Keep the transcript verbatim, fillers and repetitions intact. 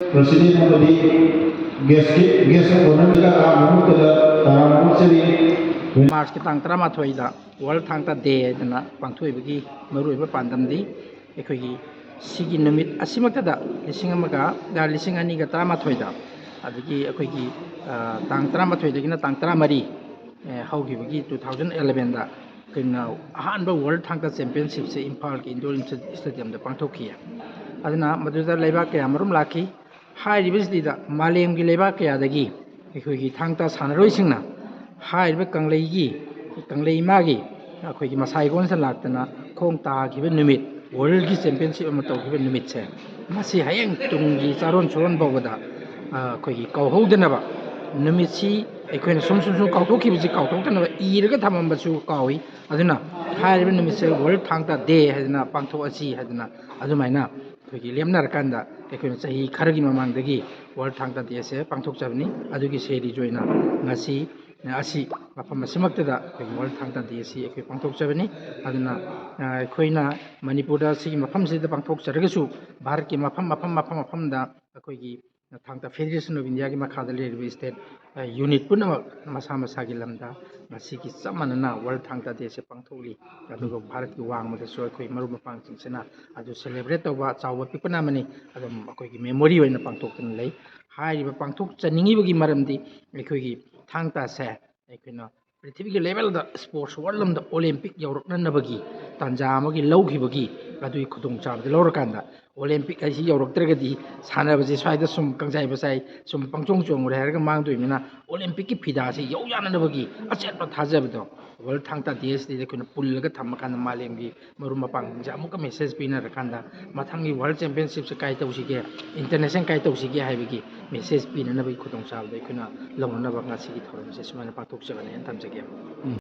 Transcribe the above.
President ꯑꯃꯗꯤ guest, guest of honourꯗ ꯃꯃꯨꯛꯇꯗ ꯇꯔꯥꯝꯅ ꯑꯣꯛꯆꯔꯤ꯫ ꯃꯥꯔꯆꯀꯤ ꯇꯥꯡ ꯇꯔꯥꯃꯥꯊꯣꯏꯗ World Thangta Day ꯍꯥꯏꯗꯅ ꯄꯥꯡꯊꯣꯛꯏꯕꯒꯤ ꯃꯔꯨꯑꯣꯏꯕ ꯄꯥꯟꯗꯝꯗꯤ ꯑꯩꯈꯣꯏꯒꯤ ꯁꯤꯒꯤ ꯅꯨꯃꯤꯠ ꯑꯁꯤꯃꯛꯇꯗ ꯂꯤꯁꯤꯡ ꯑꯃꯒ, ꯂꯤꯁꯤꯡ ꯑꯅꯤꯒ ꯇꯔꯥꯃꯥꯊꯣꯏꯗ, ꯑꯗꯒꯤ ꯑꯩꯈꯣꯏꯒꯤ, ꯑ, ꯇꯥꯡ ꯇꯔꯥꯃꯥꯊꯣꯏꯗꯒꯤꯅ ꯇꯥꯡ ꯇꯔꯥꯃꯔꯤ, ꯑꯦ, ꯍꯧꯈꯤꯕꯒꯤ two thousand elevenꯗ ꯑꯩꯈꯣꯏꯅ ꯑꯍꯥꯟꯕ World Thangta Championshipꯁꯦ ꯏꯝꯐꯥꯜꯒꯤ indoor stadiumꯗ ꯄꯥꯡꯊꯣꯛꯈꯤ꯫ ꯑꯗꯨꯅ ꯃꯗꯨꯗ ꯂꯩꯕꯥꯛ ꯀꯌꯥ ꯃꯔꯨꯝ ꯂꯥꯛꯈꯤ꯫ ꯍꯥꯏꯔꯤꯕꯁꯤꯗ ꯃꯥꯂꯦꯝꯒꯤ ꯂꯩꯕꯥꯛ ꯀꯌꯥꯗꯒꯤ ꯑꯩꯈꯣꯏꯒꯤ ꯊꯥꯡ ꯇꯥ ꯁꯥꯟꯅꯔꯣꯏꯁꯤꯡꯅ ꯍꯥꯏꯔꯤꯕ ꯀꯪꯂꯩꯒꯤ, ꯀꯪꯂꯩ ꯏꯃꯥꯒꯤ ꯑꯩꯈꯣꯏꯒꯤ ꯃꯁꯥ ꯏꯀꯣꯟꯁꯤꯗ ꯂꯥꯛꯇꯅ ꯈꯣꯡ ꯇꯥꯈꯤꯕ ꯅꯨꯃꯤꯠ, Worldꯀꯤ Championship ꯑꯃ ꯇꯧꯈꯤꯕ ꯅꯨꯃꯤꯠꯁꯦ, ꯃꯁꯤ ꯍꯌꯦꯡ ꯇꯨꯡꯒꯤ ꯆꯥꯔꯣꯟ ꯁꯨꯔꯣꯟ ꯐꯥꯎꯕꯗ, ꯑ, ꯑꯩꯈꯣꯏꯒꯤ ꯀꯥꯎꯍꯧꯗꯅꯕ ꯅꯨꯃꯤꯠꯁꯤ ꯑꯩꯈꯣꯏꯅ ꯁꯨꯝ ꯁꯨꯝ ꯁꯨꯝ ꯀꯥꯎꯊꯣꯛꯈꯤꯕꯁꯤ ꯀꯥꯎꯊꯣꯛꯇꯅꯕ ꯏꯔꯒ ꯊꯝꯃꯝꯕꯁꯨ ꯀꯥꯎꯏ꯫ ꯑꯗꯨꯅ ꯍꯥꯏꯔꯤꯕ ꯅꯨꯃꯤꯠꯁꯦ World Thangta Day ꯍꯥꯏꯗꯅ ꯄꯥꯡꯊꯣꯛꯑꯁꯤ ꯍꯥꯏꯗꯅ ꯑꯗꯨꯃꯥꯏꯅ ꯑꯩꯈꯣꯏꯒꯤ ꯂꯦꯞꯅꯔꯀꯥꯟꯗ ꯑꯩꯈꯣꯏꯅ ꯆꯍꯤ ꯈꯔꯒꯤ ꯃꯃꯥꯡꯗꯒꯤ World Thangta Dayꯁꯦ ꯄꯥꯡꯊꯣꯛꯆꯕꯅꯤ꯫ ꯑꯗꯨꯒꯤ series ꯑꯣꯏꯅ ꯉꯁꯤ, ꯑꯁꯤ ꯃꯐꯝ ꯑꯁꯤꯃꯛꯇꯗ ꯑꯩꯈꯣꯏꯒꯤ World Thangta Dayꯁꯤ ꯑꯩꯈꯣꯏ ꯄꯥꯡꯊꯣꯛꯆꯕꯅꯤ꯫ ꯑꯗꯨꯅ, ꯑ, ꯑꯩꯈꯣꯏꯅ ꯃꯅꯤꯄꯨꯔꯗ ꯁꯤꯒꯤ ꯃꯐꯝꯁꯤꯗ ꯄꯥꯡꯊꯣꯛꯆꯔꯒꯁꯨ ꯚꯥꯔꯠꯀꯤ ꯃꯐꯝ, ꯃꯐꯝ, ꯃꯐꯝ, ꯃꯐꯝꯗ ꯑꯩꯈꯣꯏꯒꯤ ꯊꯥꯡ ꯇꯥ Federation of Indiaꯒꯤ ꯃꯈꯥꯗ ꯂꯩꯔꯤꯕ state, ꯑ, unit ꯄꯨꯝꯅꯃꯛ ꯃꯁꯥ ꯃꯁꯥꯒꯤ ꯂꯝꯗ ꯉꯁꯤꯒꯤ ꯆꯞ ꯃꯥꯟꯅꯅ World Thangta Dayꯁꯦ ꯄꯥꯡꯊꯣꯛꯂꯤ꯫ ꯑꯗꯨꯒ ꯚꯥꯔꯠꯀꯤ ꯋꯥꯡꯃꯗꯁꯨ ꯑꯩꯈꯣꯏ ꯃꯔꯨꯞ ꯃꯄꯥꯡꯁꯤꯡꯁꯤꯅ ꯑꯗꯨ celebrate ꯇꯧꯕ ꯆꯥꯎꯕ ꯄꯤꯛꯄꯅ ꯑꯃꯅꯤ꯫ ꯑꯗꯨꯝ ꯑꯩꯈꯣꯏꯒꯤ memory ꯑꯣꯏꯅ ꯄꯥꯡꯊꯣꯛꯇꯨꯅ ꯂꯩ꯫ ꯍꯥꯏꯔꯤꯕ ꯄꯥꯡꯊꯣꯛꯆꯅꯤꯡꯉꯤꯕꯒꯤ ꯃꯔꯝꯗꯤ ꯑꯩꯈꯣꯏꯒꯤ ꯊꯥꯡ ꯇꯥꯁꯦ ꯑꯩꯈꯣꯏꯅ ꯄ꯭ꯔꯤꯊꯤꯕꯤꯒꯤ levelꯗ sports world ꯑꯃꯗ Olympic ꯌꯧꯔꯛꯅꯅꯕꯒꯤ ꯇꯥꯟꯖꯥ ꯑꯃꯒꯤ ꯂꯧꯈꯤꯕꯒꯤ ꯑꯗꯨꯒꯤ ꯈꯨꯗꯣꯡꯆꯥꯕꯗꯤ ꯂꯧꯔꯀꯥꯟꯗ Olympic ꯍꯥꯏꯁꯤ ꯌꯧꯔꯛꯇ꯭ꯔꯒꯗꯤ ꯁꯥꯟꯅꯕꯁꯦ ꯁ꯭ꯋꯥꯏꯗ ꯁꯨꯝ ꯀꯪꯖꯥꯏ ꯃꯆꯥꯏ ꯁꯨꯝ ꯄꯪꯆꯣꯡ ꯆꯣꯡꯉꯨꯔꯦ ꯍꯥꯏꯔꯒ ꯃꯥꯡꯗꯣꯏꯅꯤꯅ Olympicꯀꯤ ꯐꯤꯗꯥꯁꯤ ꯌꯧ ꯌꯥꯅꯅꯕꯒꯤ ꯑꯆꯦꯠꯄ ꯊꯥꯖꯕꯗꯣ World Thangta Dayꯁꯤꯗꯩꯗ ꯑꯩꯈꯣꯏꯅ ꯄꯨꯜꯂꯒ ꯊꯝꯃꯀꯥꯟꯗ ꯃꯥꯂꯦꯝꯒꯤ ꯃꯔꯨꯞ ꯃꯄꯥꯡꯁꯤꯡꯁꯦ ꯑꯃꯨꯛꯀ message ꯄꯤꯅꯔꯀꯥꯟꯗ ꯃꯊꯪꯒꯤ World Championshipꯁꯦ ꯀꯥꯏ ꯇꯧꯁꯤꯒꯦ, international ꯀꯥꯏ ꯇꯧꯁꯤꯒꯦ ꯍꯥꯏꯕꯒꯤ message ꯄꯤꯅꯅꯕꯒꯤ ꯈꯨꯗꯣꯡꯆꯥꯕꯗꯣ ꯑꯩꯈꯣꯏꯅ ꯂꯧꯅꯅꯕ ꯉꯁꯤꯒꯤ ꯊꯧꯔꯝꯁꯦ ꯁꯨꯃꯥꯏꯅ ꯄꯥꯡꯊꯣꯛꯆꯕꯅꯦꯅ ꯊꯝꯖꯒꯦ꯫ ꯎꯝ,